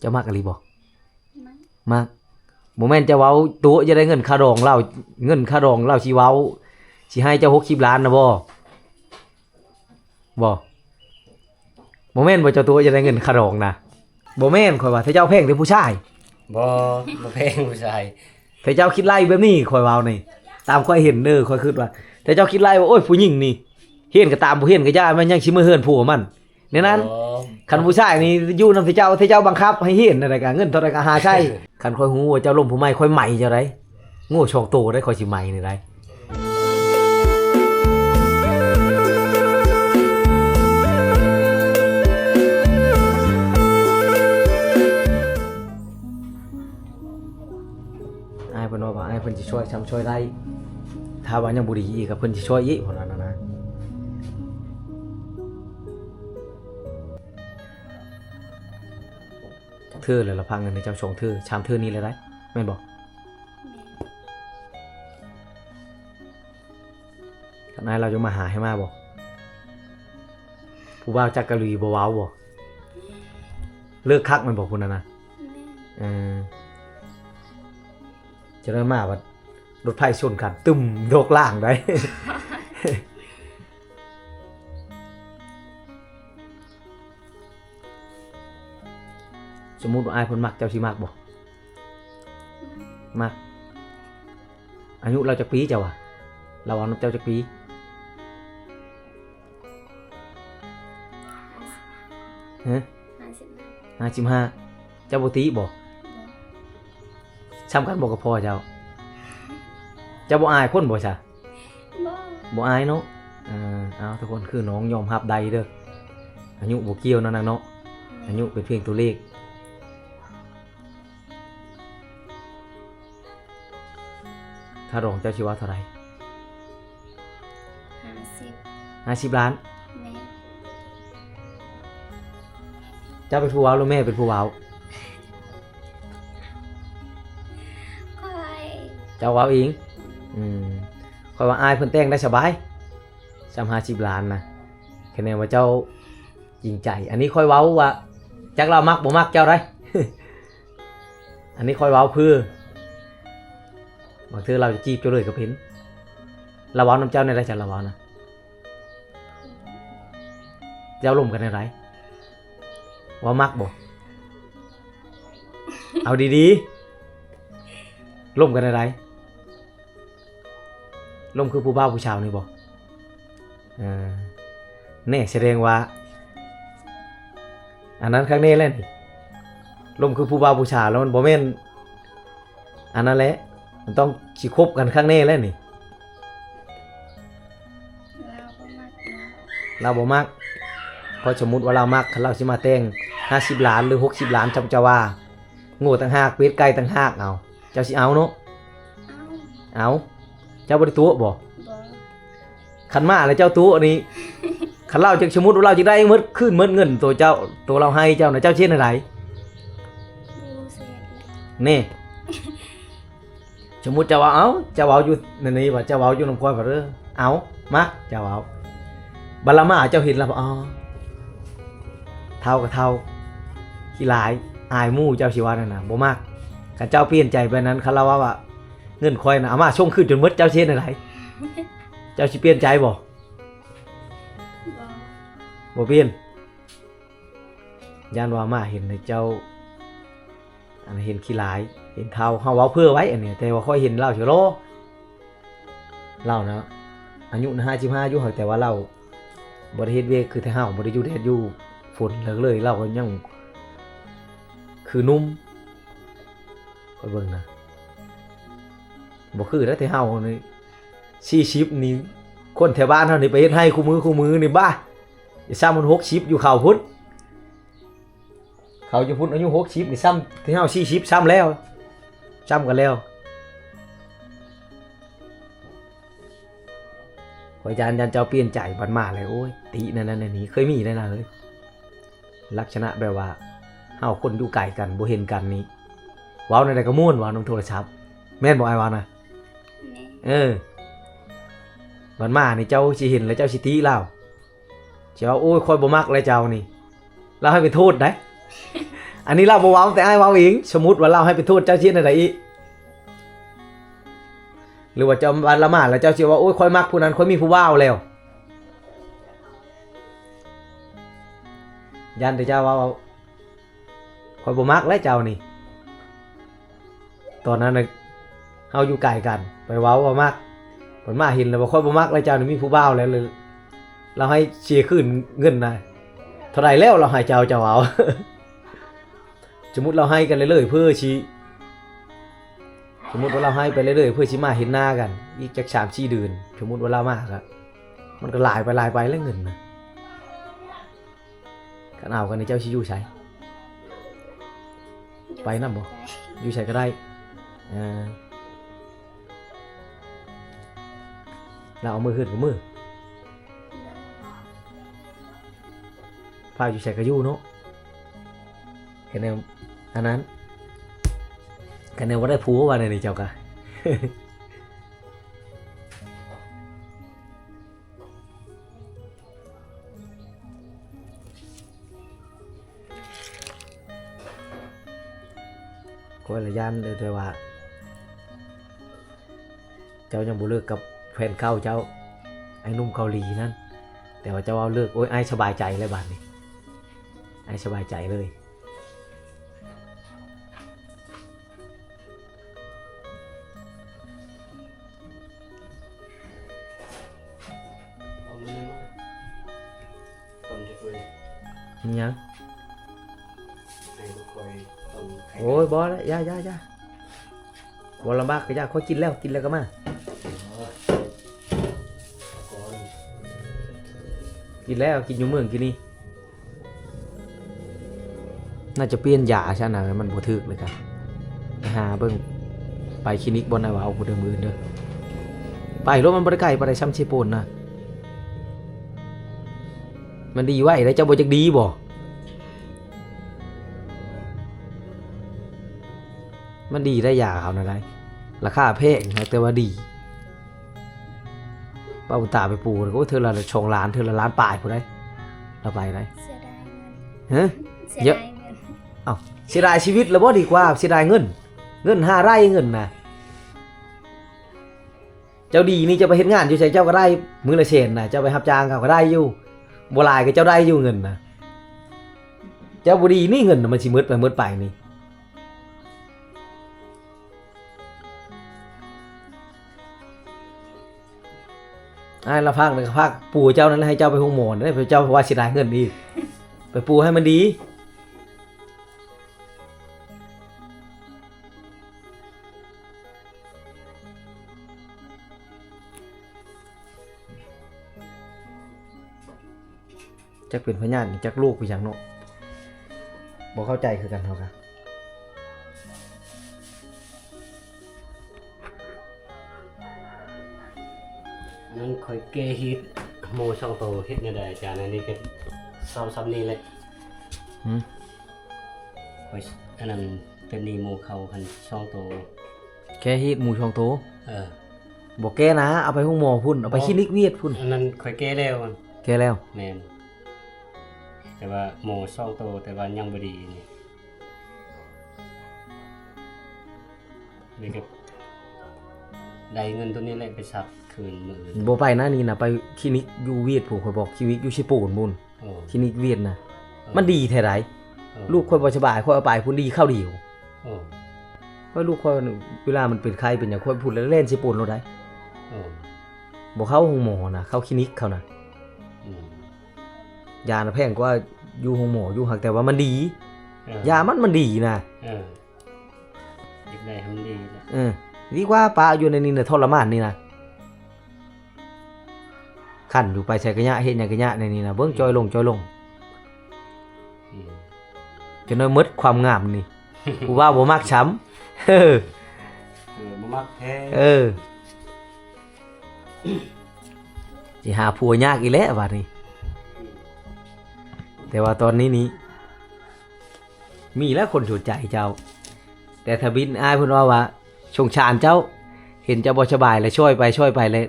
ຈົ້າມັກອີ່ຫຼີບໍ່? ມັກ. ມັກ. ບໍ່ແມ່ນເຈົ້າເວົ້າຕົວະຈະໄດ້ເງິນຄ່າດອງລາວ, ເງິນຄ່າດອງລາວຊິເວົ້າ ຊິໃຫ້ເຈົ້າຫົກສິບລ້ານນະບໍ່? ບໍ່. ບໍ່ແມ່ນບໍ່ ເຈົ້າຕົວະຈະໄດ້ເງິນຄ່າດອງນະ? ບໍ່ແມ່ນ, ຂ້ອຍວ່າ ຖ້າເຈົ້າແພງແຕ່ຜູ້ຊາຍ. ບໍ່, ບໍ່ແພງຜູ້ຊາຍ. ຖ້າເຈົ້າຄິດໄລ່ແບບນີ້ ຂ້ອຍເວົ້ານີ້ ຕາມຂ້ອຍເຫັນເດີ ຂ້ອຍຄິດວ່າ ຖ້າເຈົ້າຄິດໄລ່ວ່າ ໂອ້ຍ ຜູ້ຍິງນີ້ ຮຽນກໍຕາມ ບໍ່ຮຽນກໍຢ່າ ມັນຍັງຊິເມືອເຮືອນຜົວມັນ ແນວນັ້ນ. ໂອ້ ຄັນຜູ້ຊາຍນີ້ຢູ່ນຳແຕ່ເຈົ້າ ແຕ່ເຈົ້າບັງຄັບໃຫ້ຮຽນແນວໃດກໍ ເງິນເທົ່າໃດກໍຫາໃຊ້. ຄັນຂ້ອຍຮູ້ວ່າເຈົ້າລົມຜູ້ໃໝ່ ຂ້ອຍໄໝ້ເຈົ້າໄດ໋. ງູສອງໂຕໄດ໋ ຂ້ອຍຊິໄໝ້ນີ້ໄດ໋. ອ້າຍເພິ່ນເວົ້າວ່າ ອ້າຍເພິ່ນຊິຊ່ວຍ ຊ່ຳຊ່ວຍໄດ້ ຖ້າວ່າຍັງບໍ່ດີອີກກໍເພິ່ນຊິຊ່ວຍອີກ ເພິ່ນວ່ານັ້ນນະ. ຈັກເທື່ອແລ້ວລະ ພາກເງິນໃຫ້ເຈົ້າສອງເທື່ອ ສາມເທື່ອນີ້ແຫຼະໄດ໋ ແມ່ນບໍ່? ແມ່ນ. ຄັນອ້າຍລາວຈະມາຫາ ໃຫ້ມາບໍ່? ຜູ້ບ່າວຈັກກະລຸຍບໍ່ເວົ້າບໍ່? ເລີກຄັກແມ່ນບໍ່ ຜູ້ນັ້ນນະ? ແມ່ນ. ເອີ ຈະໄດ້ມາບັດລົດໄຟຊົນກັນ ຕຶ້ມ ໂຍກລ່າງໄດ໋. ສົມມຸດວ່າອ້າຍເພິ່ນມັກ ເຈົ້າຊິມັກບໍ່? ມັກ. ອາຍຸລາວຈັກປີເຈົ້າວ່າ? ລາວເວົ້ານຳເຈົ້າຈັກປີ? ຮະ? ຫ້າສິບຫ້າ. ຫ້າສິບຫ້າ. ເຈົ້າບໍ່ຕິບໍ່? ບໍ່. ສ່ຳກັນບໍ່ກັບພໍ່ເຈົ້າ? ເຈົ້າບໍ່ອາຍຄົນບໍ່ຊະ? ບໍ່. ບໍ່ອາຍເນາະ. ເອີ ເອົາ ທຸກຄົນ ຄືນ້ອງຍອມຮັບໄດ້ເດີ ອາຍຸບໍ່ກ່ຽວເນາະນາງເນາະ. ອາຍຸເປັນພຽງຕົວເລກ. ຄ່າດອງເຈົ້າຊິວ່າເທົ່າໃດ? ຫ້າສິບ. ຫ້າສິບລ້ານ? ແມ່ນ. ເຈົ້າເປັນຜູ້ເວົ້າ ຫຼືແມ່ເປັນຜູ້ເວົ້າ? ຂ້ອຍ. ເຈົ້າເວົ້າເອງ? ອືມ ຂ້ອຍວ່າອ້າຍເພິ່ນແຕ່ງໄດ້ສະບາຍ ສ່ຳຫ້າສິບລ້ານນະ ຄະແນນວ່າເຈົ້າຈິງໃຈ. ອັນນີ້ຂ້ອຍເວົ້າວ່າ ຈັກລາວມັກບໍ່ມັກເຈົ້າໄດ໋. ອັນນີ້ຂ້ອຍເວົ້າເພື່ອ ບາງເທື່ອລາວຈະຈີບເຈົ້າເລີຍກໍເປັນ. ລາວເວົ້ານຳເຈົ້າແນວໃດ ຈັກລາວເວົ້ານະ? ເຈົ້າລົມກັນແນວໃດ? ເວົ້າມັກບໍ່? ເອົາດີໆ ລົມກັນແນວໃດ? ລົມຄືຜູ້ບ່າວຜູ້ສາວນີ້ບໍ່? ເອີ ແນ່ ສະແດງວ່າ ອັນນັ້ນຄັກແນ່ແຫຼະນີ້ ລົມຄືຜູ້ບ່າວຜູ້ສາວແລ້ວ ມັນບໍ່ແມ່ນ ອັນນັ້ນແຫຼະ ມັນຕ້ອງຊິຄົບກັນຄັກແນ່ແຫຼະນີ້. ລາວບໍ່ມັກເນາະ. ລາວບໍ່ມັກ. ຂ້ອຍສົມມຸດວ່າລາວມັກ ຄັນລາວຊິມາແຕ່ງຫ້າສິບລ້ານ ຫຼື ຫົກສິບລ້ານ ເຈົ້າ ເຈົ້າວ່າ ງົວຕ່າງຫາກ ເປັດໄກ່ຕ່າງຫາກ ເອົາ ເຈົ້າຊິເອົາເນາະ? ເອົາ. ເອົາ. ເຈົ້າບໍ່ໄດ້ຕົວະບໍ່? ບໍ່. ຄັນມາແລ້ວເຈົ້າຕົວະນີ້ ຄັນລາວຈັກ ສົມມຸດວ່າລາວຈັກໄດ້ໝົດ ຄືນໝົດເງິນໂຕເຈົ້າ ໂຕລາວໃຫ້ເຈົ້ານະ ເຈົ້າຊິເຮັດແນວໃດ? ບໍ່ຮູ້ຊິເຮັດແລ້ວ. ນີ້ ສົມມຸດເຈົ້າວ່າ ເອົ້າ ເຈົ້າເວົ້າຢູ່ໃນນີ້ວ່າ ເຈົ້າເວົ້າຢູ່ນຳຂ້ອຍວ່າ ເອີ ເອົາ ມັກ ເຈົ້າເວົ້າ ບັດລາມາເຈົ້າເຫັນລະ ອໍ ເຖົ້າກໍເຖົ້າ ຂີ້ລາຍ ອາຍໝູ່ ເຈົ້າຊິວ່ານັ້ນນະ ບໍ່ມັກ. ຄັນເຈົ້າປ່ຽນໃຈແບບນັ້ນ ຄັນລາວເວົ້າວ່າ ເງິນຂ້ອຍນະ ເອົາມາສົ່ງຄືນຈົນໝົດ ເຈົ້າຊິເຮັດແນວໃດ? ເຈົ້າຊິປ່ຽນໃຈບໍ່? ບໍ່ ບໍ່ປ່ຽນ. ຢ້ານວ່າມາເຫັນໃຫ້ເຈົ້າ ອັນເຫັນຂີ້ລາຍ ເຫັນເຖົ້າ ເຮົາເວົ້າເຜື່ອໄວ້ອັນນີ້ ແຕ່ວ່າຂ້ອຍເຫັນລາວຊິລໍ ລາວນະ ອາຍຸນະຫ້າສິບຫ້າຢູ່ ຫາກແຕ່ວ່າລາວບໍ່ໄດ້ເຮັດວຽກຄືແຕ່ເຮົາ ບໍ່ໄດ້ຢູ່ແດດຢູ່ຝົນເລີຍ ລາວກໍຍັງຄືໜຸ່ມ ຂ້ອຍເບິ່ງນະ ບໍ່ຄືແລ້ວແຕ່ເຮົານີ້ ສີ່ສິບນີ້ ຄົນແຖວບ້ານເຮົານີ້ໄປເຮັດໄຮ່ຄູ່ມື້ ຄູ່ມື້ນີ້ ບ້າ ຊ້ຳມັນຫົກສິບຢູ່ເຂົາພຸ້ນ ເຂົາຢູ່ພຸ້ນອາຍຸຫົກສິບນີ້ຊ້ຳ ແຖວເຮົາສີ່ສິບຊ້ຳແລ້ວ ຊ້ຳກັນແລ້ວ. ຂ້ອຍຢ້ານ ຢ້ານເຈົ້າປ່ຽນໃຈ ບັດມາແລ້ວ ໂອ້ຍ ຕິແນວນັ້ນແນວນີ້ ເຄີຍມີໄດ໋ນະເອີຍ ລັກສະນະແບບວ່າ ເຮົາຄົນຢູ່ໄກກັນ ບໍ່ເຫັນກັນນີ້ ເວົ້າແນວໃດກໍມ່ວນ ເວົ້ານຳໂທລະສັບ ແມ່ນບໍ່ອ້າຍວ່ານະ? ແມ່ນ. ເອີ ບັດມານີ້ເຈົ້າຊິເຫັນແລ້ວເຈົ້າຊິຕິລາວ ຊິວ່າ ໂອ້ຍ ຂ້ອຍບໍ່ມັກແລ້ວເຈົ້ານີ້ ລາວໃຫ້ໄປໂທດໄດ໋ ອັນນີ້ລາວບໍ່ເວົ້າ ແຕ່ອ້າຍເວົ້າເອງ. ສົມມຸດວ່າລາວໃຫ້ໄປໂທດ ເຈົ້າຊິເຮັດແນວໃດອີກ? ຫຼືວ່າເຈົ້າວ່າລະມາ ແລ້ວເຈົ້າຊິວ່າ ໂອ້ຍ ຂ້ອຍມັກຜູ້ນັ້ນ ຂ້ອຍມີຜູ້ບ່າວແລ້ວ. ຢ້ານແຕ່ເຈົ້າວ່າ ຂ້ອຍບໍ່ມັກແລ້ວເຈົ້ານີ້. ຕອນນັ້ນນະ ເຮົາຢູ່ໄກກັນ ໄປເວົ້າວ່າມັກ ເພິ່ນມາເຫັນແລ້ວວ່າ ຂ້ອຍບໍ່ມັກແລ້ວ ເຈົ້ານີ້ມີຜູ້ບ່າວແລ້ວ. ລາວໃຫ້ເສຍຄືນເງິນນະ ເທົ່າໃດແລ້ວ ລາວໃຫ້ເຈົ້າ ເຈົ້າເອົາ. ສົມມຸດລາວໃຫ້ກັນເລື້ອຍໆ ເພື່ອຊິ ສົມມຸດວ່າລາວໃຫ້ໄປເລື້ອຍໆ ເພື່ອຊິມາເຫັນໜ້າກັນອີກຈັກສາມສີ່ເດືອນ. ສົມມຸດວ່າລາວມາກະ ມັນກໍຫຼາຍໄປຫຼາຍໄປແລ້ວເງິນນະ. ຄັນເອົາກັນນີ້ ເຈົ້າຊິຢູ່ໃສ? ໄປນຳບໍ່? ຢູ່ໃສກໍໄດ້. ເອີ ລາວເອົາມື້ເຮືອນກໍມື້ ພາຢູ່ໃສກໍຢູ່ເນາະ. ຄະແນນອັນນັ້ນ ຄະແນນບໍ່ໄດ້ຜົວວ່າແນວນີ້ເຈົ້າກະ. ຂ້ອຍລະຢ້ານເດີ ແຕ່ວ່າເຈົ້າຍັງບໍ່ເລີກກັບແຟນເກົ່າເຈົ້າ ໄອ້ໜຸ່ມເກົາຫຼີນັ້ນ. ແຕ່ວ່າເຈົ້າເວົ້າເລີກ ໂອ້ຍ ອ້າຍສະບາຍໃຈແລ້ວບາດນີ້ ອ້າຍສະບາຍໃຈເລີຍ. ຫຍັງ? ໂອ້ຍ ບໍ່ລະ ຢ່າ ຢ່າ ຢ່າ. ບໍ່ລຳບາກກໍຢ່າ ຂ້ອຍກິນແລ້ວ ກິນແລ້ວກໍມາ. ກິນແລ້ວ ກິນຢູ່ເມືອງກິນນີ້. ໜ້າຈະປ່ຽນຢາຊັ້ນນະ ມັນບໍ່ຖືກເລີຍກະ ໄປຫາເບິ່ງ ໄປຄລີນິກບ່ອນໃດວ່າ ເອົາຜູ້ເດີມອື່ນເດີ ໄປໂລດ. ມັນບໍ່ໄດ້ໄກປານໃດ ຊ່ຳເຊໂປນນະ. ມັນດີໄວໄດ໋ ເຈົ້າບໍ່ຈັກດີບໍ່? ມັນດີໄດ໋ ຢາເຂົານະໄດ໋ ລາຄາແພງ ແຕ່ວ່າດີ. ປ້າບຸນຕາໄປປູ ໂອ້ຍ ເທື່ອລະສອງລ້ານ ເທື່ອລະລ້ານປາຍພຸ້ນໃດ໋ ລາວໄປໄດ໋. ເສຍດາຍເງິນ. ຮະ? ເສຍດາຍເງິນ. ເອົ້າ ເສຍດາຍຊີວິດລະບໍ່ ດີກວ່າເສຍດາຍເງິນ. ເງິນຫາໄດ້ ເງິນນະ. ເຈົ້າດີນີ້ ເຈົ້າໄປເຮັດງານຢູ່ໃສເຈົ້າກໍໄດ້ ມື້ລະແສນນະ ເຈົ້າໄປຮັບຈ້າງເຂົາກໍໄດ້ຢູ່ ບໍ່ຫຼາຍກໍເຈົ້າໄດ້ຢູ່ເງິນນະ. ເຈົ້າບໍ່ດີນີ້ ເງິນນະ ມັນຊິໝົດໄປໝົດໄປນີ້. ອ້າຍລະພາກນະ ພາກປູເຈົ້ານັ້ນ ໃຫ້ເຈົ້າໄປໂຮງໝໍເດີ ເຈົ້າວ່າເສຍດາຍເງິນອີກ ໄປປູໃຫ້ມັນດີ. ຈັກເປັນພະຍາດ ຈັກໂລກອີ່ຫຍັງເນາະ ບໍ່ເຂົ້າໃຈຄືກັນເຮົາກະ. ອັນນັ້ນຂ້ອຍແກ້ຮີດໝູສອງໂຕ ເຮັດແນວໃດອາຈານ? ອັນນີ້ກໍເຊົາຊ່ຳນີ້ແຫຼະ. ຫື? ຂ້ອຍ ອັນນັ້ນ ເປັນໜີ້ໝູເຂົາຫັ້ນສອງໂຕ. ແກ້ຮີດໝູສອງໂຕ? ເອີ. ບໍ່ແກ້ນະ ເອົາໄປໂຮງໝໍພຸ້ນ ເອົາໄປຄລີນິກວຽດພຸ້ນ. ອັນນັ້ນຂ້ອຍແກ້ແລ້ວ. ແກ້ແລ້ວ? ແມ່ນ. ແຕ່ວ່າໝູສອງໂຕ ແຕ່ວ່າຍັງບໍ່ດີນີ້. ນີ້ກໍໄດ້ເງິນໂຕນີ້ແຫຼະ ໄປສັກຄືນມື້ອື່ນ. ບໍ່ໄປນະ ນີ້ນະ ໄປຄລີນິກຢູ່ວຽດພຸ້ນ ຂ້ອຍບອກ ຄລີນິກຢູ່ເຊໂປນພຸ້ນ. ໂອ້ ຄລີນິກວຽດນະ. ເອີ ມັນດີແທ້ໃດ໋. ເອີ ລູກຂ້ອຍບໍ່ສະບາຍ ຂ້ອຍເອົາໄປພຸ້ນ ດີຄາວດຽວ. ໂອ້ ຂ້ອຍ ລູກຂ້ອຍເວລາມັນເປັນໄຂ້ເປັນຫຍັງ ຂ້ອຍພຸ້ນແລ້ວແລ່ນເຊໂປນໂລດໃດ໋. ໂອ້ ບໍ່ເຂົ້າໂຮງໝໍນະ ເຂົ້າຄລີນິກເຂົານະ. ອືມ ຢານະແພງກວ່າຢູ່ໂຮງໝໍຢູ່ ຫາກແຕ່ວ່າມັນດີ. ເອີ ຢາມັນ ມັນດີນະ. ເອີ ຢາກໄດ້ໃຫ້ມັນດີແຫຼະ. ເອີ ດີກວ່າປະຢູ່ໃນນີ້ນະ ທໍລະມານນີ້ນະ. ຄັນຢູ່ ໄປໃສກະຍະ ເຮັດຫຍັງກະຍະໃນນີ້ນະ ເບິ່ງ ອືມ ຈ່ອຍລົງ ຈ່ອຍລົງ. ອືມ ຈົນວ່າໝົດຄວາມງາມນີ້ ຜູ້ບ່າວບໍ່ມັກຊ້ຳ. ເອີ ເອີ ບໍ່ມັກແທ້. ເອີ ຊິຫາຜົວຍາກອີກແລ້ວບາດນີ້. ແຕ່ວ່າຕອນນີ້ນີ້ ມີແລ້ວຄົນສົນໃຈເຈົ້າ. ແຕ່ທະບິນອ້າຍເພິ່ນເວົ້າວ່າ ສົງສານເຈົ້າ ເຫັນເຈົ້າບໍ່ສະບາຍ ແລ້ວຊ່ອຍໄປຊ່ອຍໄປ ແລ້ວ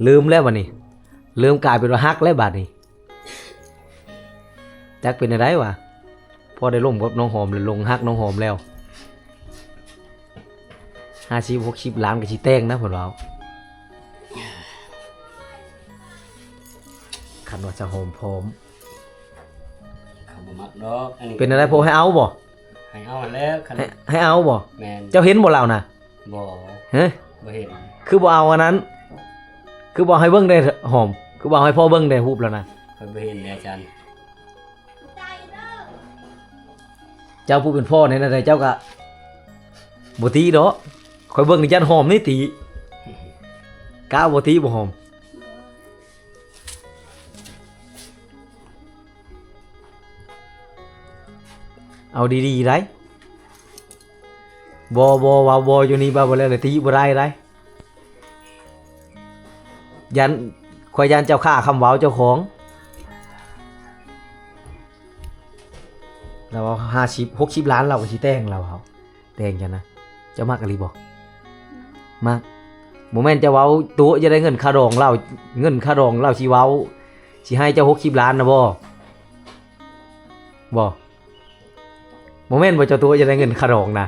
ລືມແລ້ວບາດນີ້ ເລີ່ມກາຍເປັນວ່າຮັກແລ້ວບາດນີ້. ຈັກເປັນແນວໃດຫວາ? ໂພ ພໍໄດ້ລົມກັບນ້ອງຫອມ ແລ້ວຫຼົງຮັກນ້ອງຫອມແລ້ວ ຫ້າສິບຫົກສິບລ້ານກໍຊິແຕ່ງນະ ເພິ່ນວ່າ ຄັນວ່າສາວຫອມພ້ອມ ເຂົາບໍ່ມັກດອກ ອັນນີ້ ເປັນແນວໃດ ພໍ່ໃຫ້ເອົາບໍ່? ໃຫ້ເອົາຫັ້ນແຫຼະ ຄັນ ໃຫ້ ໃຫ້ເອົາບໍ່? ແມ່ນ ເຈົ້າເຫັນບໍ່ລາວນະ? ບໍ່ ຮະ ບໍ່ເຫັນ ຄືບໍ່ເອົາອັນນັ້ນ ຄືບໍ່ເອົາໃຫ້ເບິ່ງແດ່ຫອມ ຄືບໍ່ເອົາໃຫ້ພໍ່ເບິ່ງແດ່ຮູບລາວນະ? ຂ້ອຍບໍ່ເຫັນເດ້ອາຈານ ເຈົ້າຜູ້ເປັນພໍ່ແນວໃດເຈົ້າກະບໍ່ຕິດອກ ຂ້ອຍເບິ່ງນີ້ຢ້ານຫອມນີ້ຕິ ກ້າບໍ່ຕິບໍ່ຫອມ? ເອົາດີໆໄດ໋ ບໍ່ ບໍ່ ເວົ້າບໍ່ຢູ່ນີ້ ເວົ້າບໍ່ແລ້ວລະຕິບໍ່ໄດ້ໄດ໋ ຢ້ານ ຂ້ອຍຢ້ານເຈົ້າຂ້າຄຳເວົ້າເຈົ້າຂອງ ລາວເວົ້າຫ້າສິບຫົກສິບລ້ານ ລາວກໍຊິແຕ່ງ ລາວເວົ້າ ແຕ່ງຊັ້ນນະ ເຈົ້າມັກອີ່ຫຼີບໍ່? ມັກ ບໍ່ແມ່ນເຈົ້າເວົ້າຕົວະ ຢາກໄດ້ເງິນຄ່າດອງລາວ ເງິນຄ່າດອງລາວຊິເວົ້າ ຊິໃຫ້ເຈົ້າຫົກສິບລ້ານນະບໍ່? ບໍ່ ບໍ່ແມ່ນບໍ່ ເຈົ້າຕົວະ ຢາກໄດ້ເງິນຄ່າດອງນະ?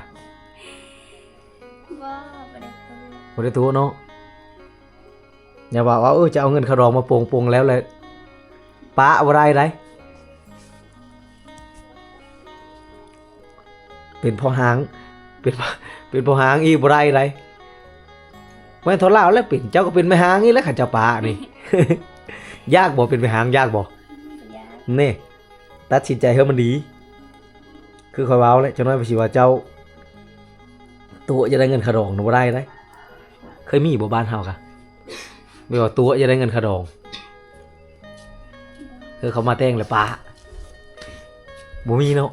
ບໍ່ ບໍ່ໄດ້ຕົວະ ບໍ່ໄດ້ຕົວະເນາະ ຢ່າວ່າ ເອີ ຈະເອົາເງິນຄ່າດອງມາປົງໆແລ້ວ ແລ້ວປະບໍ່ໄດ້ໄດ໋ ເປັນພໍ່ຮ້າງ ເປັນ ເປັນພໍ່ຮ້າງອີກບໍ່ໄດ້ໄດ໋ ແມ່ນເທົ່າລາວແລ້ວເປັນ ເຈົ້າກໍເປັນແມ່ຮ້າງອີກແລ້ວ ຄັນເຈົ້າປະນີ້ ຢາກບໍ່ເປັນແມ່ຮ້າງ ຢາກບໍ່? ຢາກ ນີ້ ຕັດສິນໃຈໃຫ້ມັນດີ ຄືຂ້ອຍເວົ້າແຫຼະ ຈັກໜ້ອຍເພິ່ນຊິວ່າເຈົ້າຕົວະ ຢາກໄດ້ເງິນຄ່າດອງນະ ບໍ່ໄດ້ໄດ໋ ເຄີຍມີບໍ່ບ້ານເຮົາກະ ແບບວ່າຕົວະ ຢາກໄດ້ເງິນຄ່າດອງ ຄືເຂົາມາແຕ່ງແລ້ວປະ ບໍ່ມີເນາະ.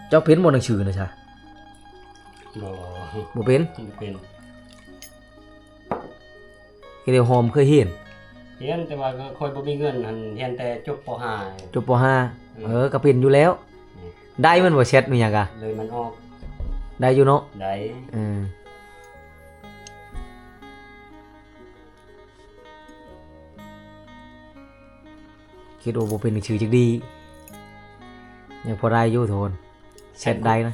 ເຈົ້າເປັນບໍ່ໜັງສືນະຊະ? ບໍ່ ບໍ່ເປັນ? ບໍ່ເປັນ ຄືດຽວຫອມເຄີຍຮຽນ? ຮຽນ ແຕ່ວ່າກໍຂ້ອຍບໍ່ມີເງິນຫັ້ນ ຮຽນແຕ່ຈົບປໍຫ້າ ຈົບປໍຫ້າ ເອີ ເອີ ກໍເປັນຢູ່ແລ້ວ ອືມ ໄດ້ແມ່ນບໍ່ ແຊັດແມ່ນຫຍັງກະ ເລີຍມັນອອກ ໄດ້ຢູ່ເນາະ ໄດ້ ເອີ. ຄິດວ່າບໍ່ເປັນໜັງສືຈັກດີ ຍັງພໍໄດ້ຢູ່ທຸກຄົນ ແຊັດໄດ້ນະ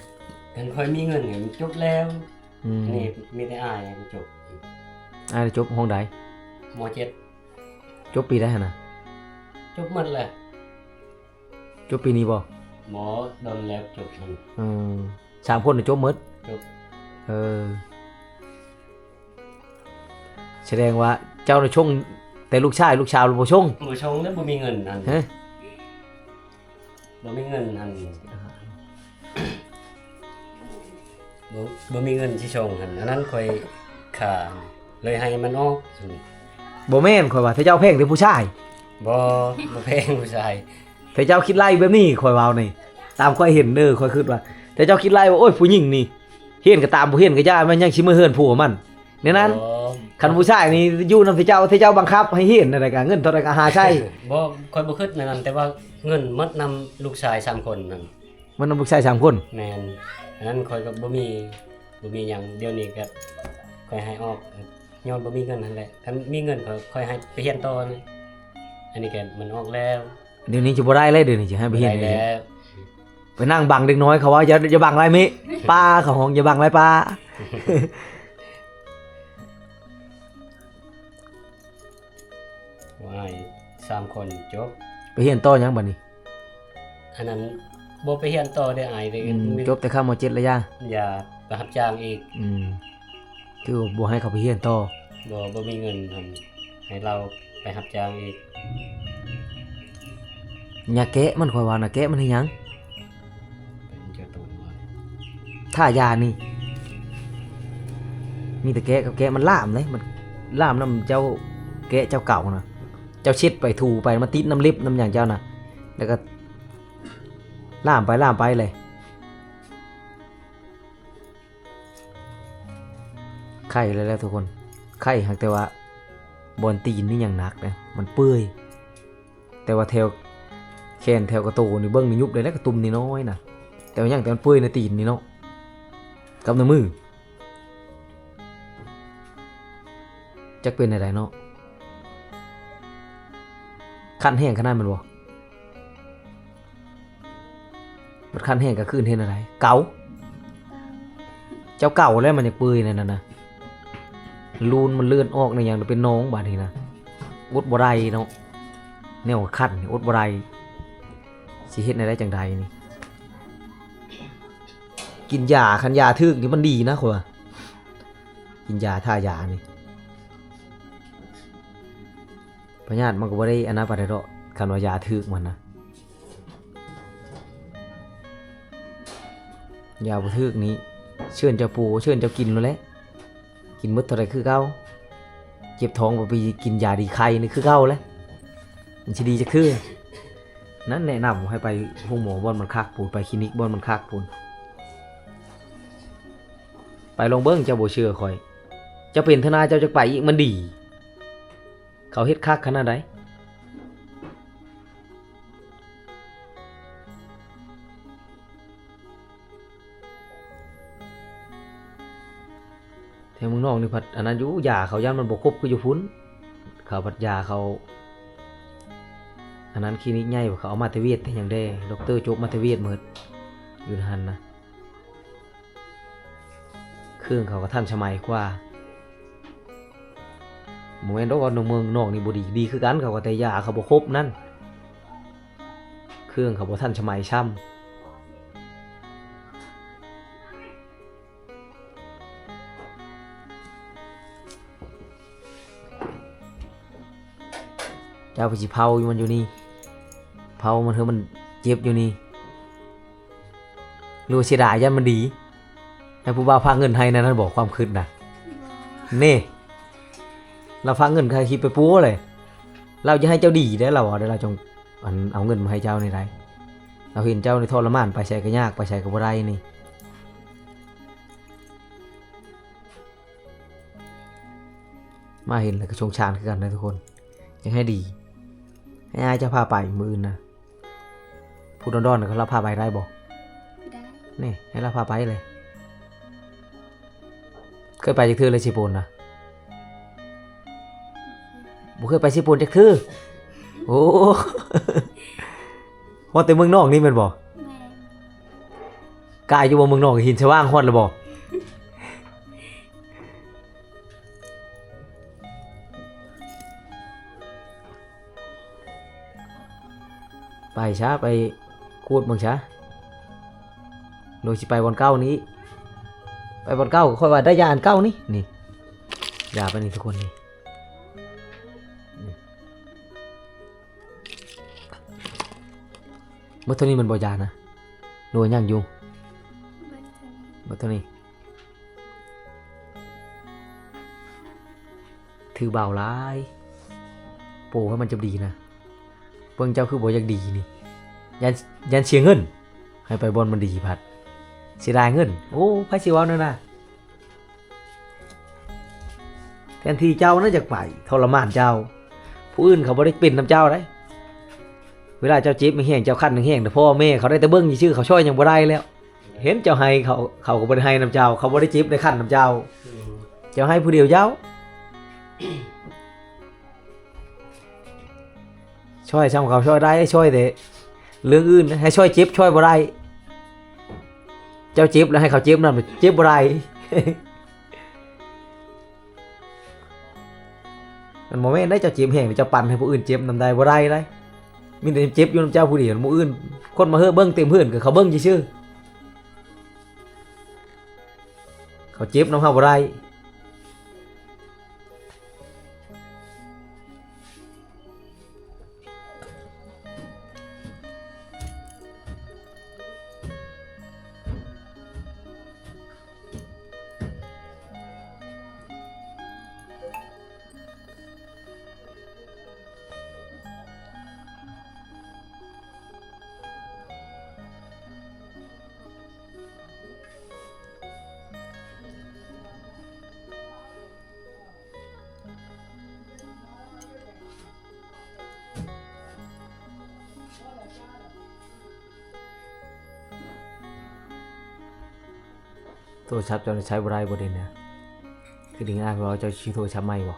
ຄັນຂ້ອຍມີເງິນນີ້ມັນຈົບແລ້ວ ອືມ ນີ້ມີແຕ່ອ້າຍມັນຈົບ ອ້າຍຈົບຫ້ອງໃດ? ມໍເຈັດ ຈົບປີໃດຫັ້ນນະ? ຈົບໝົດແລ້ວ ຈົບປີນີ້ບໍ່? ບໍ່ ດົນແລ້ວຈົບ ເອີ ສາມຄົນນີ້ຈົບໝົດ? ຈົບ ເອີ ສະແດງວ່າເຈົ້ານະຊົງແຕ່ລູກຊາຍ ລູກສາວລະບໍ່ຊົງ? ບໍ່ຊົງເດ້ ບໍ່ມີເງິນຫັ້ນ ຮະ ບໍ່ມີເງິນຫັ້ນ ບໍ່ ບໍ່ມີເງິນຊິສົ່ງຫັ້ນ ອັນນັ້ນຂ້ອຍຂ້າເລີຍໃຫ້ມັນອອກ ບໍ່ແມ່ນ ຂ້ອຍວ່າ ເຂົາເຈົ້າແພງແຕ່ຜູ້ຊາຍ ບໍ່ ບໍ່ແພງຜູ້ຊາຍ ເຂົາເຈົ້າຄິດໄລ່ແບບນີ້ ຂ້ອຍເວົ້ານີ້ ຕາມຂ້ອຍເຫັນເດີ ຂ້ອຍຄິດວ່າ ເຂົາເຈົ້າຄິດໄລ່ວ່າ ໂອ້ຍ ຜູ້ຍິງນີ້ ຮຽນກໍຕາມ ບໍ່ຮຽນກໍຢ່າ ມັນຍັງຊິເມືອເຮືອນຜົວມັນ ແນວນັ້ນ ບໍ່ ຄັນຜູ້ຊາຍນີ້ຢູ່ນຳເຂົາເຈົ້າ ເຂົາເຈົ້າບັງຄັບໃຫ້ຮຽນແນວໃດກໍ ເງິນເທົ່າໃດກໍຫາໃຊ້ ບໍ່ ຂ້ອຍບໍ່ຄິດແນວນັ້ນ ແຕ່ວ່າເງິນໝົດນຳລູກຊາຍສາມຄົນນັ້ນ ມັນນຳລູກຊາຍສາມຄົນ ແມ່ນ ອັນນັ້ນຂ້ອຍກໍບໍ່ມີ ບໍ່ມີຫຍັງ ດຽວນີ້ກໍຂ້ອຍໃຫ້ອອກ ຍ້ອນບໍ່ມີເງິນຫັ້ນແຫຼະ ຄັນມີເງິນຂ້ອຍ ຂ້ອຍໃຫ້ໄປຮຽນຕໍ່ນີ້ ອັນນີ້ກໍມັນອອກແລ້ວ ດຽວນີ້ຊິບໍ່ໄດ້ແລ້ວ ດຽວນີ້ຊິໃຫ້ໄປຮຽນ ບໍ່ໄດ້ແລ້ວ ໄປນັ່ງບັງເດັກນ້ອຍເຂົາວ່າ ຢ່າ ຢ່າບັງຫຼາຍເມະ ປ້າ ເຂົາຮ້ອງ ຢ່າບັງຫຼາຍປ້າ ວ່າໃຫ້ສາມຄົນຈົບ ໄປຮຽນຕໍ່ຫຍັງບັດນີ້? ອັນນັ້ນບໍ່ໄປຮຽນຕໍ່ເດ້ອ້າຍເດ້ ອືມ ຈົບແຕ່ຂັ້ນ ມໍເຈັດ ລະຢ່າ ຢ່າໄປຮັບຈ້າງອີກ ອືມ ຄືບໍ່ໃຫ້ເຂົາໄປຮຽນຕໍ່ ບໍ່ ບໍ່ມີເງິນຫັ້ນ ໃຫ້ລາວໄປຮັບຈ້າງອີກ ຢ່າແກະມັນ ຂ້ອຍວ່ານະ ແກະມັນເຮັດຫຍັງ? ເປັນເຈົ້າຕົວ ຖ້າຢານີ້ ມີແຕ່ແກະກັບແກະ ມັນຫຼາມເດ້ ມັນຫຼາມນຳເຈົ້າແກະເຈົ້າເກົ່ານະ ເຈົ້າເຊັດໄປຖູໄປ ມັນຕິດນຳເລັບນຳຫຍັງເຈົ້ານະ ແລ້ວກໍຫຼາມໄປ ຫຼາມໄປເລີຍ ໄຂ້ແລ້ວແຫຼະທຸກຄົນ ໄຂ້ ຫາກແຕ່ວ່າບ່ອນຕີນນີ້ຍັງໜັກເດ້ ມັນເປື່ອຍ ແຕ່ວ່າແຖວແຂນແຖວກະໂຕນີ້ ເບິ່ງນີ້ຍຸບໄດ້ແລ້ວ ກະຕຸ່ມນ້ອຍໆນະ ແຕ່ວ່າຍັງແຕ່ມັນເປື່ອຍໃນຕີນນີ້ເນາະ ກັບໃນມື. ຈັກເປັນແນວໃດເນາະ ຄັນແຮງຂະໜາດແມ່ນບໍ່? ບັດຄັນແຮງກາງຄືນເຮັດແນວໃດ? ເກົາ ເຈົ້າເກົາແລ້ວມັນຍັງເປື່ອຍແນວນັ້ນນະ ລູນມັນເລື່ອນອອກໃນຫຍັງເປັນໜອງບາດນີ້ນະ ອົດບໍ່ໄດ້ເນາະ ແນວຄັນນີ້ອົດບໍ່ໄດ້ ຊິເຮັດແນວໃດຈັ່ງໃດນີ້ ກິນຢາ ຄັນຢາຖືກນີ້ມັນດີນະ ຂ້ອຍວ່າ ກິນຢາ ທາຢານີ້ ພະຍາດມັນກໍບໍ່ໄດ້ອັນນັ້ນປານໃດດອກ ຄັນວ່າຢາຖືກມັນນະ ຢາບໍ່ຖືກນີ້ ເຊີນເຈົ້າປູ ເຊີນເຈົ້າກິນໂລດແຫຼະ ກິນໝົດເທົ່າໃດຄືເກົ່າ ເຈັບທ້ອງໄປກິນຢາດີໄຄນີ້ຄືເກົ່າແຫຼະ ມັນຊິດີຈັກເທື່ອ ນັ້ນແນະນຳໃຫ້ໄປໂຮງໝໍບ່ອນມັນຄັກພຸ້ນ ໄປຄລີນິກບ່ອນມັນຄັກພຸ້ນ ໄປລອງເບິ່ງ ເຈົ້າບໍ່ເຊື່ອຂ້ອຍ ເຈົ້າເປັນເທື່ອໜ້າເຈົ້າຈັກໄປອີກ ມັນດີ ເຂົາເຮັດຄັກຂະໜາດໃດ ແຖວເມືອງນອກນີ້ພັດອັນນັ້ນຢູ່ ຢາເຂົາຢ້ານມັນບໍ່ຄົບຄືຢູ່ພຸ້ນ ເຂົາພັດຢາເຂົາ ອັນນັ້ນຄລີນິກໃຫຍ່ ເຂົາເອົາມາແຕ່ຫວຽດແຕ່ຫຍັງແດ່ ດັອກເຕີຈົບມາແຕ່ຫວຽດໝົດ ຢູ່ຫັ້ນນະ ເຄື່ອງເຂົາກໍທັນສະໄໝກວ່າ ບໍ່ແມ່ນດອກວ່າເມືອງນອກນີ້ບໍ່ດີ ດີຄືກັນ ເຂົາກໍແຕ່ຢາເຂົາບໍ່ຄົບນັ້ນ ເຄື່ອງເຂົາບໍ່ທັນສະໄໝຊ້ຳ. ເຈົ້າໄປຊິເຜົາຢູ່ມັນຢູ່ນີ້ ເຜົາມັນເທື່ອມັນເຈັບຢູ່ນີ້ ຫຼືວ່າເສຍດາຍຢ້ານມັນດີ ໃຫ້ຜູ້ບ່າວພາເງິນໃຫ້ນັ້ນ ນັ້ນບໍ່ຄວາມຄິດນະ ນີ້ ລາວພາເງິນໃຫ້ຄິດໄປປູເລີຍ ລາວຢາກໃຫ້ເຈົ້າດີເດ້ ລາວເວົ້າເດ້ ລາວຈັ່ງ ອັນເອົາເງິນມາໃຫ້ເຈົ້ານີ້ໄດ໋ ລາວເຫັນເຈົ້ານີ້ທໍລະມານ ໄປໃສກໍຍາກ ໄປໃສກໍບໍ່ໄດ້ນີ້ ມາເຫັນແລ້ວກໍສົງສານຄືກັນເດີທຸກຄົນ ຢາກໃຫ້ດີ ໃຫ້ອ້າຍເຈົ້າພາໄປມື້ອື່ນນະ ຜູ້ດອນໆ ເຂົາລາວພາໄປໄດ້ບໍ່? ໄດ້ ນີ້ໃຫ້ລາວພາໄປເລີຍ ເຄີຍໄປຈັກເທື່ອແລ້ວເຊໂປນນະ? ບໍ່ເຄີຍໄປເຊໂປນຈັກເທື່ອ ໂອ້ ຮອດແຕ່ເມືອງນອກນີ້ແມ່ນບໍ່? ແມ່ນ ກາຍຢູ່ບໍ່ເມືອງນອກ ຫີນສະຫວ່າງ ຮອດແລ້ວບໍ່? ໄປຊະ ໄປກວດເບິ່ງຊະ ໂດຍຊິໄປບ່ອນເກົ່ານີ້ ໄປບ່ອນເກົ່າ ຂ້ອຍວ່າໄດ້ຢາອັນເກົ່ານີ້ ນີ້ ຢາໄປນີ້ທຸກຄົນນີ້ ນີ້ ໝົດເທົ່ານີ້ແມ່ນບໍ່ຢານະ ຫຼືວ່າຍັງຢູ່? ໝົດເທົ່ານີ້ ຖືເບົາຫຼາຍ ໂປໃຫ້ມັນຈະດີນະ ເບິ່ງເຈົ້າຄືບໍ່ຢາກດີນີ້ ຢ້ານ ຢ້ານເສຍເງິນ ໃຫ້ໄປບ່ອນມັນດີພັດ ເສຍດາຍເງິນ ໂອ້ ໃຜຊິເວົ້າແນວນັ້ນ ແທນທີ່ເຈົ້ານັ້ນຢາກໄປທໍລະມານເຈົ້າ ຜູ້ອື່ນເຂົາບໍ່ໄດ້ເປັນນຳເຈົ້າໃດ ເວລາເຈົ້າເຈັບແຮງໆ ເຈົ້າຄັນແຮງໆ ພໍ່ແມ່ເຂົາໄດ້ແຕ່ເບິ່ງຊື່ໆ ເຂົາຊ່ອຍຫຍັງບໍ່ໄດ້ແລ້ວ ເຫັນເຈົ້າໃຫ້ເຂົາ ເຂົາກໍບໍ່ໄດ້ໃຫ້ນຳເຈົ້າ ເຂົາບໍ່ໄດ້ເຈັບໄດ້ຄັນນຳເຈົ້າ ເຈົ້າໃຫ້ຜູ້ດຽວເຈົ້າ ຊ່ອຍຊ່ຳເຂົາຊ່ອຍໄດ້ ຊ່ອຍແຕ່ເລື່ອງອື່ນ ໃຫ້ຊ່ອຍເຈັບຊ່ອຍບໍ່ໄດ້ ເຈົ້າເຈັບແລ້ວໃຫ້ເຂົາເຈັບນຳ ເຈັບບໍ່ໄດ້ ມັນບໍ່ແມ່ນໄດ໋ ເຈົ້າເຈັບແຮງ ເຈົ້າປັນໃຫ້ຜູ້ອື່ນເຈັບນຳໄດ້ ບໍ່ໄດ້ໄດ໋ ມີແຕ່ເຈັບຢູ່ນຳເຈົ້າຜູ້ດຽວ ຜູ້ອື່ນ ຄົນມາເຮີເບິ່ງເຕັມເຮືອນ ກໍເຂົາເບິ່ງຊື່ໆ ເຂົາເຈັບນຳເຮົາບໍ່ໄດ້. ໂທລະສັບເຈົ້ານີ້ໃຊ້ບໍ່ໄດ້ບໍ່ເດນະ? ຄືໄດ້ຍິນອ້າຍເວົ້າ ເຈົ້າຊິຊື້ໂທລະສັບໃໝ່ບໍ່?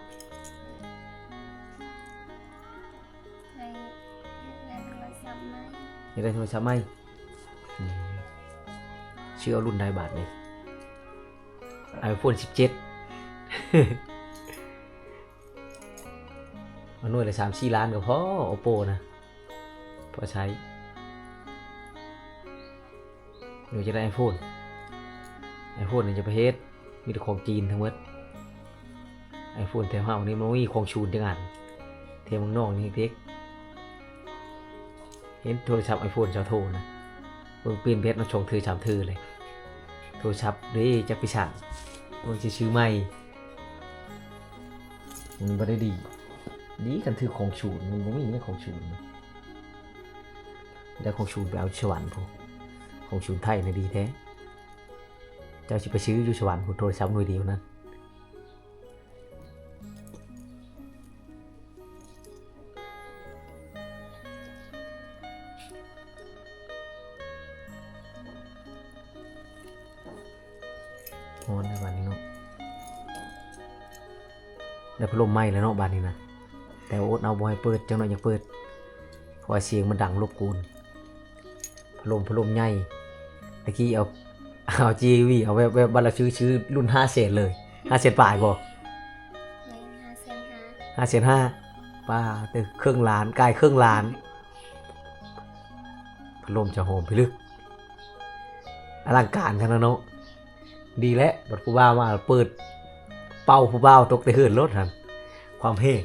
ຢາກໄດ້ໂທລະສັບໃໝ່. ອືມ ຊື້ເອົາລຸ້ນໃດບາດນີ້? ໄອໂຟນສິບເຈັດ ເອົາໜ່ວຍລະສາມສີ່ລ້ານກໍພໍ ໂອໂປນະ ພໍໃຊ້. ຫຼືຈະໄດ້ໄອໂຟນ? ໄອໂຟນນີ້ຈະໄປເຮັດ ມີແຕ່ຂອງຈີນທັງໝົດ. ໄອໂຟນແຖວເຮົານີ້ມັນບໍ່ມີຂອງສູນຈັກອັນ ແຖວເມືອງນອກນີ້ເດັກ. ເຫັນໂທລະສັບໄອໂຟນເຈົ້າໂທນະ ເບິ່ງປ່ຽນແບັດມາສອງເທື່ອສາມເທື່ອເລີຍ. ໂທລະສັບເດ້ ຈັກໄປສ້າງ ເບິ່ງຊິຊື້ໃໝ່ ມັນບໍ່ໄດ້ດີ. ດີຄັນຖືກຂອງສູນ ມັນບໍ່ມີຂອງສູນ. ໄດ້ຂອງສູນໄປເອົາຢູ່ສະຫວັນພຸ້ນ ຂອງສູນໄທນະດີແທ້. ເຈົ້າຊິໄປຊື້ຢູ່ສະຫວັນພຸ້ນ ໂທລະສັບໜ່ວຍດຽວນັ້ນ. ຮ້ອນແລ້ວບາດນີ້ເນາະ ໄດ້ພັດລົມໃໝ່ແລ້ວເນາະບາດນີ້ນະ ແຕ່ວ່າອົດເອົາບໍ່ໃຫ້ເປີດ ຈັກໜ້ອຍຢາກເປີດ ເພາະວ່າສຽງມັນດັງລົບກວນ. ພັດລົມ ພັດລົມໃຫຍ່ ຕະກີ້ເອົາ ເອົາຈີວີ ເອົາແວບໆ ບາດລະຊື້ ຊື້ລຸ້ນຫ້າແສນເລີຍ ຫ້າແສນປາຍບໍ່? ແມ່ນ ຫ້າແສນຫ້າ ຫ້າແສນຫ້າ ປາດເຕີ ເຄິ່ງລ້ານ ກາຍເຄິ່ງລ້ານ. ພັດລົມຈະຫອມພິລຶກ ອະລັງການຂະໜາດເນາະ. ດີແຫຼະ ບັດຜູ້ບ່າວມາເປີດ ເປົ່າຜູ້ບ່າວຕົກແຕ່ເຮືອນໂລດຫັ້ນ ຄວາມແຮງ.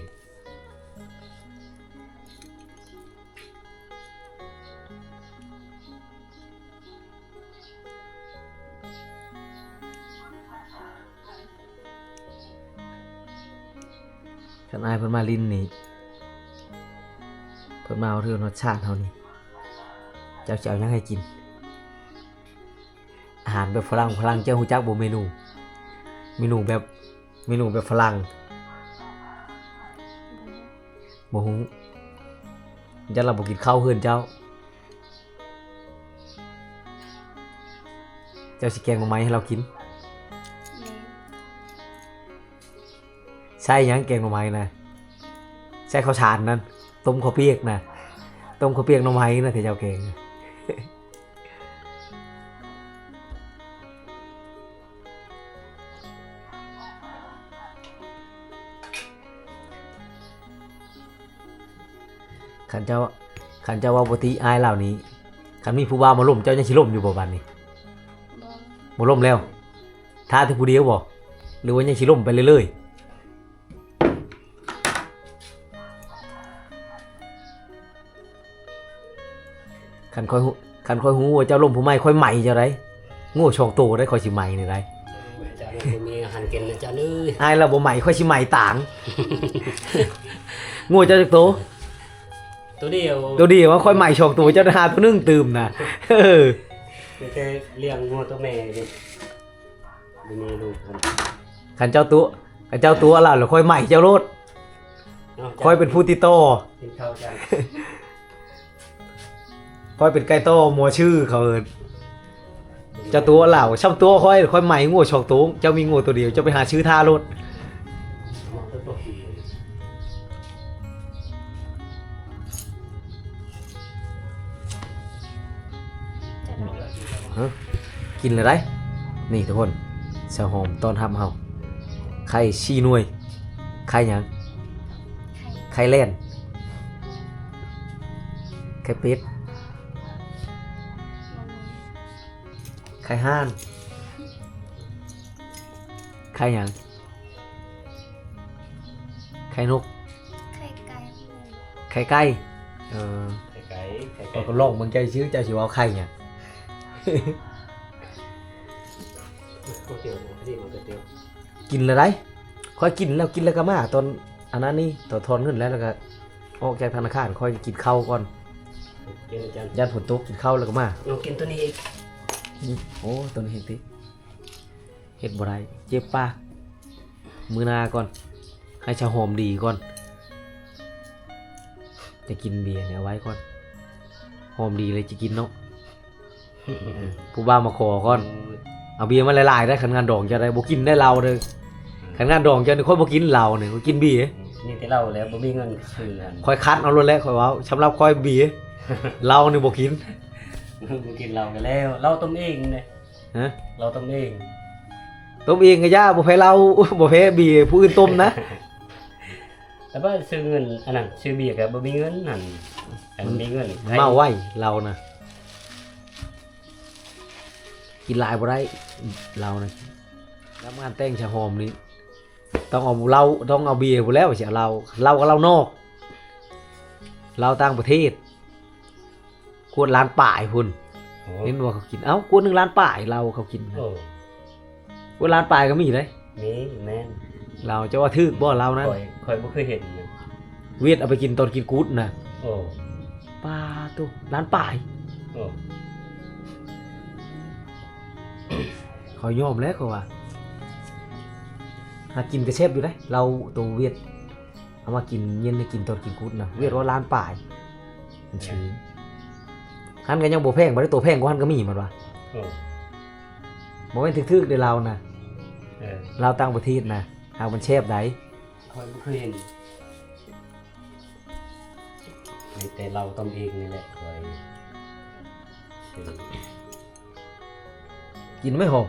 ຄັນອ້າຍເພິ່ນມາຫຼິ້ນນີ້ ເພິ່ນມາເທື່ອຮອດຊາດເຮົານີ້ ເຈົ້າຊິເອົາຫຍັງໃຫ້ກິນ? ອາຫານແບບຝຣັ່ງ ຝຣັ່ງເຈົ້າຮູ້ຈັກບໍ່ເມນູ? ເມນູແບບ ເມນູແບບຝຣັ່ງ ບໍ່ຮູ້ ຢ້ານລາວບໍ່ກິນເຂົ້າເຮືອນເຈົ້າ. ເຈົ້າຊິແກງໜໍ່ໄມ້ໃຫ້ລາວກິນ? ແມ່ນ. ໃສ່ຫຍັງແກງໜໍ່ໄມ້ນະ? ໃສ່ເຂົ້າສານນັ້ນ ຕົ້ມເຂົ້າປຽກນະ ຕົ້ມເຂົ້າປຽກໜໍ່ໄມ້ນະ ທີ່ເຈົ້າແກງ. ຄັນເຈົ້າ ຄັນເຈົ້າເວົ້າບໍ່ຕິອ້າຍລາວນີ້ ຄັນມີຜູ້ບ່າວມາລົມ ເຈົ້າຍັງຊິລົມຢູ່ບໍ່ບາດນີ້? ບໍ່ ບໍ່ລົມແລ້ວ. ຖ້າແຕ່ຜູ້ດຽວບໍ່ ຫຼືວ່າຍັງຊິລົມໄປເລື້ອຍໆ? ຄັນຂ້ອຍຮູ້ ຄັນຂ້ອຍຮູ້ວ່າເຈົ້າລົມຜູ້ໃໝ່ ຂ້ອຍໄໝເຈົ້າໄດ໋. ງົວສອງໂຕໄດ໋ ຂ້ອຍຊິໄໝນີ້ໄດ໋. ເຈົ້າບໍ່ມີອາຫານກິນນະ ເຈົ້າເອີຍ. ອ້າຍລາວບໍ່ໄໝ ຂ້ອຍຊິໄໝຕາງ. ງົວເຈົ້າຈັກໂຕ? ໂຕດຽວ ໂຕດຽວ. ຂ້ອຍໄໝສອງໂຕ ເຈົ້າໄດ້ຫາໂຕໜຶ່ງຕື່ມນະ. ເອີ ມີແຕ່ລ້ຽງງົວໂຕແມ່ນີ້ ບໍ່ມີລູກ. ຄັນເຈົ້າຕົວະ ຄັນເຈົ້າຕົວະລາວ ແລ້ວຂ້ອຍໄໝເຈົ້າໂລດ. ເນາະ ຂ້ອຍເປັນຜູ້ຕິດຕໍ່ ກິນເຂົ້າກັນ. ຂ້ອຍເປັນໄກ່ຕໍ່ ໝໍຊື່ເຂົາເອີ້ນ. ເຈົ້າຕົວະລາວ ຊ້ຳຕົວະຂ້ອຍ ຂ້ອຍໄໝງົວສອງໂຕ ເຈົ້າມີງົວໂຕດຽວ ເຈົ້າໄປຫາຊື້ທ່າໂລດ. ຮະ ກິນແລ້ວໄດ໋. ນີ້ທຸກຄົນ ສາວຫອມຕ້ອນຮັບເຮົາ ໄຂ່ສີ່ໜ່ວຍ. ໄຂ່ຫຍັງ? ໄຂ່ແລ່ນ ໄຂ່ເປັດ ໄຂ່ຫ່ານ ໄຂ່ຫຍັງ? ໄຂ່ນົກ ໄຂ່ໄກ່ ໄຂ່ໄກ່. ເອີ ໄຂ່ໄກ່ ໄຂ່ໄກ່. ຂ້ອຍກໍລອງເບິ່ງເຈົ້າຊື່ ເຈົ້າຊິເວົ້າໄຂ່ຫຍັງ? ກິນແລ້ວໄດ໋. ຂ້ອຍກິນແລ້ວ ກິນແລ້ວກໍມາ ຕອນອັນນັ້ນນີ້ ຕອນຖອນເງິນແລ້ວ ແລ້ວກໍອອກຈາກທະນາຄານ ຂ້ອຍກິນເຂົ້າກ່ອນ. ຢ້ານຝົນຕົກ ກິນເຂົ້າແລ້ວກໍມາ. ເອົາ ກິນໂຕນີ້ອີກ. ໂອ້ ໂຕນີ້ແຮງຕິ. ເຮັດບໍ່ໄດ້ ເຈັບປາກ. ມື້ໜ້າກ່ອນ ໃຫ້ຊາຫອມດີກ່ອນ ຈະກິນເບຍນີ້ ເອົາໄວ້ກ່ອນ ຫອມດີເລີຍຈະກິນເນາະ. ເອີ ຜູ້ບ່າວມາຂໍກ່ອນ. ໂອ້ຍ ເອົາເບຍມາຫຼາຍໆໄດ໋. ຄັນງານດອງເຈົ້າໄດ໋ ບໍ່ກິນໄດ໋ເຫຼົ້າເດີ. ອືມ ຄັນງານດອງເຈົ້ານີ້ ຂ້ອຍບໍ່ກິນເຫຼົ້ານີ້ ຂ້ອຍກິນເບຍ. ອືມ ມີແຕ່ເຫຼົ້າແຫຼະ ບໍ່ມີເງິນຊື້ຫັ້ນ. ຂ້ອຍຄັນເອົາໂລດແຫຼະ ຂ້ອຍເວົ້າ. ສຳລັບຂ້ອຍເບຍ ເຫຼົ້ານີ້ບໍ່ກິນ ບໍ່ກິນເຫຼົ້າກໍແລ້ວ. ເຫຼົ້າຕົ້ມເອງເດ້. ຮະ? ເຫຼົ້າຕົ້ມເອງ. ຕົ້ມເອງກໍຢ່າ ບໍ່ແພ້ເຫຼົ້າ ບໍ່ແພ້ເບຍຜູ້ອື່ນຕົ້ມນະ. ແຕ່ວ່າຊື້ເງິນອັນນັ້ນ ຊື້ເບຍກໍບໍ່ມີເງິນຫັ້ນ. ຄັນມີເງິນ ເມົາໄວເຫຼົ້ານະ. ກິນຫຼາຍບໍ່ໄດ້ເຫຼົ້ານະ. ງານແຕ່ງຊາຫອມນີ້ ຕ້ອງເອົາເຫຼົ້າ ຕ້ອງເອົາເບຍພຸ້ນແລ້ວ ຊິເອົາເຫຼົ້າ. ເຫຼົ້າກໍເຫຼົ້ານອກ ເຫຼົ້າຕ່າງປະເທດ ຂວດລ້ານປາຍພຸ້ນ. ໂອ້ ເຫັນບໍ່ເຂົາກິນ? ເອົ້າ ຂວດໜຶ່ງລ້ານປາຍເຫຼົ້າເຂົາກິນ. ໂອ້ ໂອ້ຍ ລ້ານປາຍກໍມີເດ້. ມີ ແມ່ນ. ເຫຼົ້າ ເຈົ້າວ່າຖືກບໍ່ເຫຼົ້ານັ້ນ? ຂ້ອຍ ຂ້ອຍບໍ່ເຄີຍເຫັນນະ. ຫວຽດເອົາໄປກິນຕອນກິນກຸດນະ. ໂອ້ ປາໂທ້ ລ້ານປາຍ. ໂອ້ ຂ້ອຍຍອມແລ້ວ ຂ້ອຍວ່າ ຫາກິນກໍແຊບຢູ່ເດ້ ເຫຼົ້າໂຕຫວຽດ. ເອົາມາກິນເຢັນ ໃຫ້ກິນຕອນກິນກຸດນະ ຫວຽດວ່າລ້ານປາຍ ມັນຊື່. ຫັ້ນກໍຍັງບໍ່ແພງ ບາດນີ້ໂຕແພງກວ່າຫັ້ນກໍມີ ມັນວ່າ. ໂອ້ ບໍ່ແມ່ນຖືກໆເດ້ເຫຼົ້ານະ. ເອີ ເຫຼົ້າຕ່າງປະເທດນະ ຫາກມັນແຊບໃດ. ຂ້ອຍບໍ່ເຄີຍເຫັນ ມີແຕ່ເຫຼົ້າຕົ້ມເອງນີ້ແຫຼະ ຂ້ອຍຊື້. ກິນໄໝຫອມ?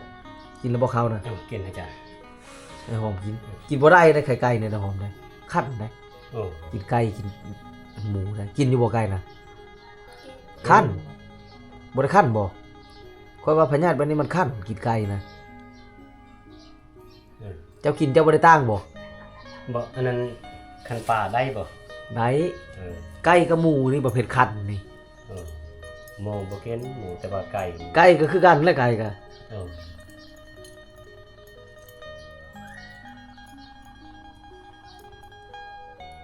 ກິນແລ້ວບໍ່ເຂົ້ານະ? ເອີ ກິນໃຫ້ຈ້າ ໃຫ້ຫອມກິນ. ກິນບໍ່ໄດ້ເດ້ ໄຂ່ໄກ່ນີ້ນະ ຫອມໄດ໋ ຄັນໄດ໋. ໂອ້ ກິນໄກ່ ກິນໝູໄດ໋. ກິນຢູ່ບໍ່ໄກ່ນະ? ຄັນ. ບໍ່ໄດ້ຄັນບໍ່? ຂ້ອຍວ່າພະຍາດແບບນີ້ມັນຄັນ ກິນໄກ່ນະ. ເອີ ເຈົ້າກິນເຈົ້າບໍ່ໄດ້ຕ່າງບໍ່? ບໍ່ ອັນນັ້ນຄັນປາໄດ້ບໍ່? ໄດ້. ເອີ ໄກ່ກັບໝູນີ້ປະເພດຄັນນີ້. ເອີ ໝູບໍ່ກິນ ໝູ ແຕ່ວ່າໄກ່ ໄກ່ກໍຄືກັນແຫຼະ ໄກ່ກໍ. ເອີ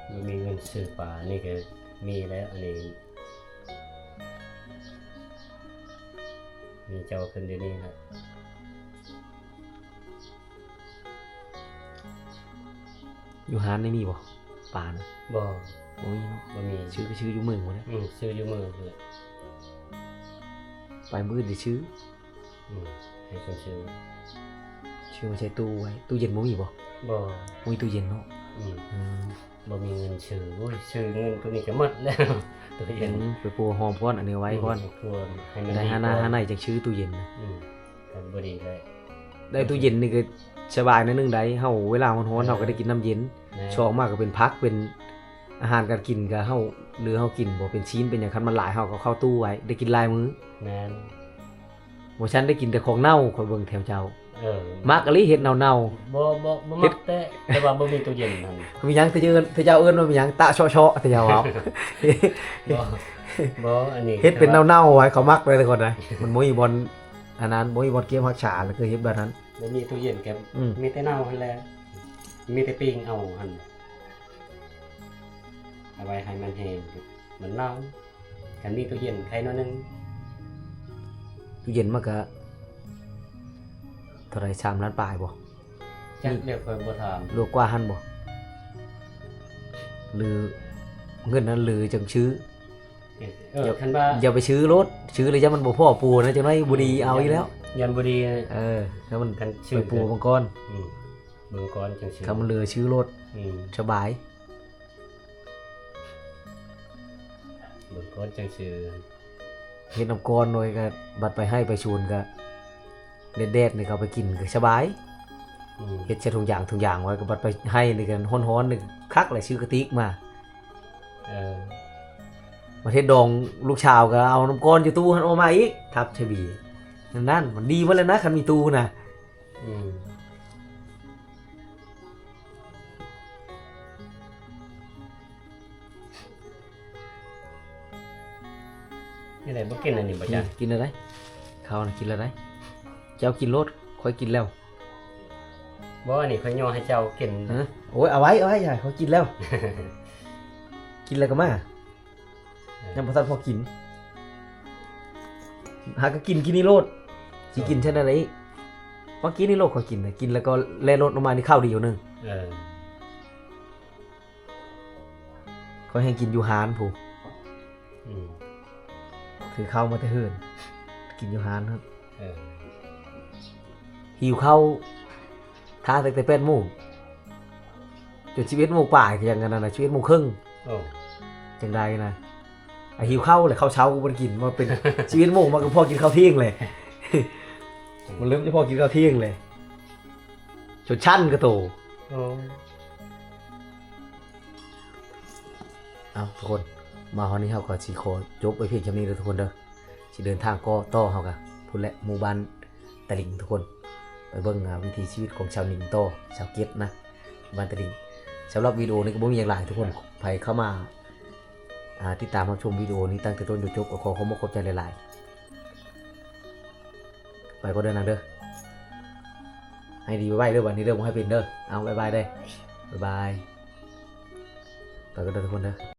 ບໍ່ມີເງິນຊື້ປາ ອັນນີ້ກໍມີແລ້ວ ອັນນີ້ມີເຈົ້າຂຶ້ນດຽວນີ້ແຫຼະ. ຢູ່ຮ້ານນີ້ມີບໍ່ ປານະ? ບໍ່ ບໍ່ມີເນາະ. ບໍ່ມີ. ຊື້ກໍຊື້ຢູ່ເມືອງພຸ້ນແຫຼະ. ອືມ ຊື້ຢູ່ເມືອງພຸ້ນແຫຼະ. ໄປມື້ອື່ນໄດ້ຊື້. ອືມ ໃຫ້ເພິ່ນຊື້ ຊື້ມາໃສ່ຕູ້ໄວ້. ຕູ້ເຢັນບໍ່ມີບໍ່? ບໍ່ ບໍ່ມີຕູ້ເຢັນເນາະ. ອືມ ອືມ ບໍ່ມີເງິນຊື້. ໂອ້ຍ ຊື້ເງິນໂຕນີ້ກໍໝົດແລ້ວ ຕູ້ເຢັນ. ອືມ ໄປປົວຫອມກ່ອນ ອັນນີ້ໄວ້ກ່ອນ. ອືມ ປົວໃຫ້ມັນ ໄດ້ ດີ ຫາໜ້າ ກ່ອນ ຫາໃນຈັ່ງຊື້ຕູ້ເຢັນນະ. ອືມ ກໍບໍ່ດີແລ້ວ ໄດ້ຕູ້ເຢັນນີ້ກໍສະບາຍໜ້ອຍໜຶ່ງໄດ໋. ເຮົາເວລາຮ້ອນໆ ເອີ ເຮົາກໍໄດ້ກິນນ້ຳເຢັນ. ແມ່ນ. ສອງມາກໍເປັນຜັກ ເປັນອາຫານການກິນ ກໍເຮົາ ຫຼືເຮົາກິນບໍ່ເປັນຊີ້ນເປັນຫຍັງ ຄັນມັນຫຼາຍ ເຮົາກໍເຂົ້າຕູ້ໄວ້ ໄດ້ກິນຫຼາຍມື້. ແມ່ນ. ບໍ່ຊັ້ນໄດ້ກິນແຕ່ຂອງເນົ່າ. ຂ້ອຍເບິ່ງແຖວເຈົ້າ ເອີ ມັກອີ່ຫຼີເຮັດເນົ່າໆ. ບໍ່ ບໍ່ ບໍ່ມັກ ແຕ່ ແຕ່ວ່າບໍ່ມີຕູ້ເຢັນຫັ້ນ. ມີຫຍັງ ແຕ່ເຈົ້າເອີ້ນ ແຕ່ເຈົ້າເອີ້ນວ່າມີຫຍັງ ຕະເຊາະໆ ແຕ່ເຈົ້າເວົ້າ. ບໍ່ ບໍ່ ອັນນີ້ເຮັດເປັນເນົ່າໆໄວ້ ເຂົາມັກເລີຍ ແຕ່ກ່ອນນະ. ມັນບໍ່ມີບ່ອນອັນນັ້ນ ບໍ່ມີບ່ອນເກັບຮັກສາ ແລ້ວກໍເຮັດແບບນັ້ນ. ບໍ່ມີຕູ້ເຢັນກໍ ອືມ ມີແຕ່ເນົ່າຫັ້ນແຫຼະ ມີແຕ່ປີ້ງເອົາຫັ້ນ ເອົາໄວ້ໃຫ້ມັນແຫ້ງ ມັນເນົ່າ. ຄັນມີຕູ້ເຢັນໄຄໜ້ອຍໜຶ່ງ. ຕູ້ເຢັນມັນກະເທົ່າໃດ ສາມລ້ານປາຍບໍ່? ຈັກແລ້ວ ຂ້ອຍບໍ່ຖາມ. ຫຼວກກວ່າຫັ້ນບໍ່? ຫຼືເງິນນັ້ນ ຫຼືຈັ່ງຊື້? ເອີ ຄັນວ່າ ຢ່າໄປຊື້ໂລດ ຊື້ແລ້ວຢ້ານມັນບໍ່ພໍປົວນະ ຈັກໜ້ອຍບໍ່ດີເອົາອີກແລ້ວ. ຢ້ານບໍ່ດີ. ເອີ ຖ້າມັນ ຄັນຊື້ ໄປປົວເບິ່ງກ່ອນ. ອືມ ເບິ່ງກ່ອນຈັ່ງຊື້. ຄັນມັນເຫຼືອຊື້ໂລດ. ອືມ ສະບາຍ. ເບິ່ງກ່ອນຈັ່ງຊື້. ເຮັດນຳກ່ອນໜ້ອຍກະ ບັດໄປໄຮ່ໄປສວນກະ ແດດໆນີ້ເຂົາໄປກິນກະສະບາຍ. ອືມ ເຮັດໃສ່ຖົງຢາງຖົງຢາງໄວ້ ກະບັດໄປໄຮ່ນີ້ກະຮ້ອນໆນີ້ຄັກແຫຼະ ຊື້ກະຕິກມາ. ເອີ ບັດເຮັດດອງລູກສາວກະເອົານຳກ້ອນຢູ່ຕູ້ຫັ້ນອອກມາອີກ ທັບໃສ່ບີ. ນັ້ນໆ ມັນດີໝົດແລ້ວນະ ຄັນມີຕູ້ນະ. ອືມ ນີ້ແຫຼະ ບໍ່ກິນອັນນີ້ບໍ່ ກິນ ຈ້າ ກິນແລ້ວໄດ໋ ເຂົ້ານະກິນແລ້ວໄດ໋. ເຈົ້າກິນໂລດ ຂ້ອຍກິນແລ້ວ. ບໍ່ ອັນນີ້ຂ້ອຍຍໍໃຫ້ເຈົ້າກິນ. ຮະ? ໂອ້ຍ ເອົາໄວ້ ເອົາໄວ້ ຂ້ອຍກິນແລ້ວ ກິນແລ້ວກໍມາ. ເອີ ຍັງບໍ່ທັນພໍກິນ ຫາກໍກິນ ກິນນີ້ໂລດ ຊິກິນ ເອີ ຊັ້ນໃດອີກ. ເມື່ອກີ້ນີ້ໂລດ ຂ້ອຍກິນນະ ກິນແລ້ວກໍແລ່ລົດອອກມານີ້ ເຂົ້າດີຢູ່ໜຶ່ງ. ເອີ ຂ້ອຍແຮ່ງກິນຢູ່ຮ້ານພຸ້ນ. ອືມ ຖືເຂົ້າມາແຕ່ເຮືອນ ກິນຢູ່ຮ້ານພຸ້ນ. ເອີ ຫິວເຂົ້າ ຖ້າຕັ້ງແຕ່ແປດໂມງ ປັນສິບເອັດໂມງປາຍ ຄືຫຍັງອັນນັ້ນນະ ສິບເອັດໂມງເຄິ່ງ. ໂອ້ ຈັ່ງໃດນະ ອາ ຫິວເຂົ້າແຫຼະ ເຂົ້າເຊົ້າກໍບໍ່ໄດ້ກິນ ມາເປັນສິບເອັດໂມງມາກໍພໍກິນເຂົ້າທ່ຽງແຫຼະ ມັນເລີ່ມຈະພໍກິນເຂົ້າທ່ຽງແຫຼະ ຈົນຊັນກະໂຕ. ໂອ້ ເອົາ ທຸກຄົນ ມາຮອດນີ້ເຮົາກໍຊິຂໍຈົບໄວ້ພຽງສ່ຳນີ້ເດີທຸກຄົນເດີ. ຊິເດີນທາງກໍຕໍ່ ເຮົາກະພຸ້ນແຫຼະ ໝູ່ບ້ານຕະລິງທຸກຄົນ ໄປເບິ່ງ ອາ ວິຖີຊີວິດຂອງຊາວໜິງຕໍ່ ຊາວເກັດນະ ບ້ານຕະລິງ. ສຳລັບວິດີໂອນີ້ກໍບໍ່ມີຫຍັງຫຼາຍທຸກຄົນ ໃຜເຂົ້າມາ ອາ ຕິດຕາມຮັບຊົມວິດີໂອນີ້ຕັ້ງແຕ່ຕົ້ນຈົນຈົບ ກໍຂໍຂອບອົກຂອບໃຈຫຼາຍໆ. ໄປກ່ອນເດີນາງເດີ ໃຫ້ດີໄວໆເດີ ບາດນີ້ເດີ ບໍ່ໃຫ້ເປັນເດີ. ເອົາ ບາຍບາຍເດີ ບາຍບາຍ ໄປກ່ອນເດີທຸກຄົນເດີ.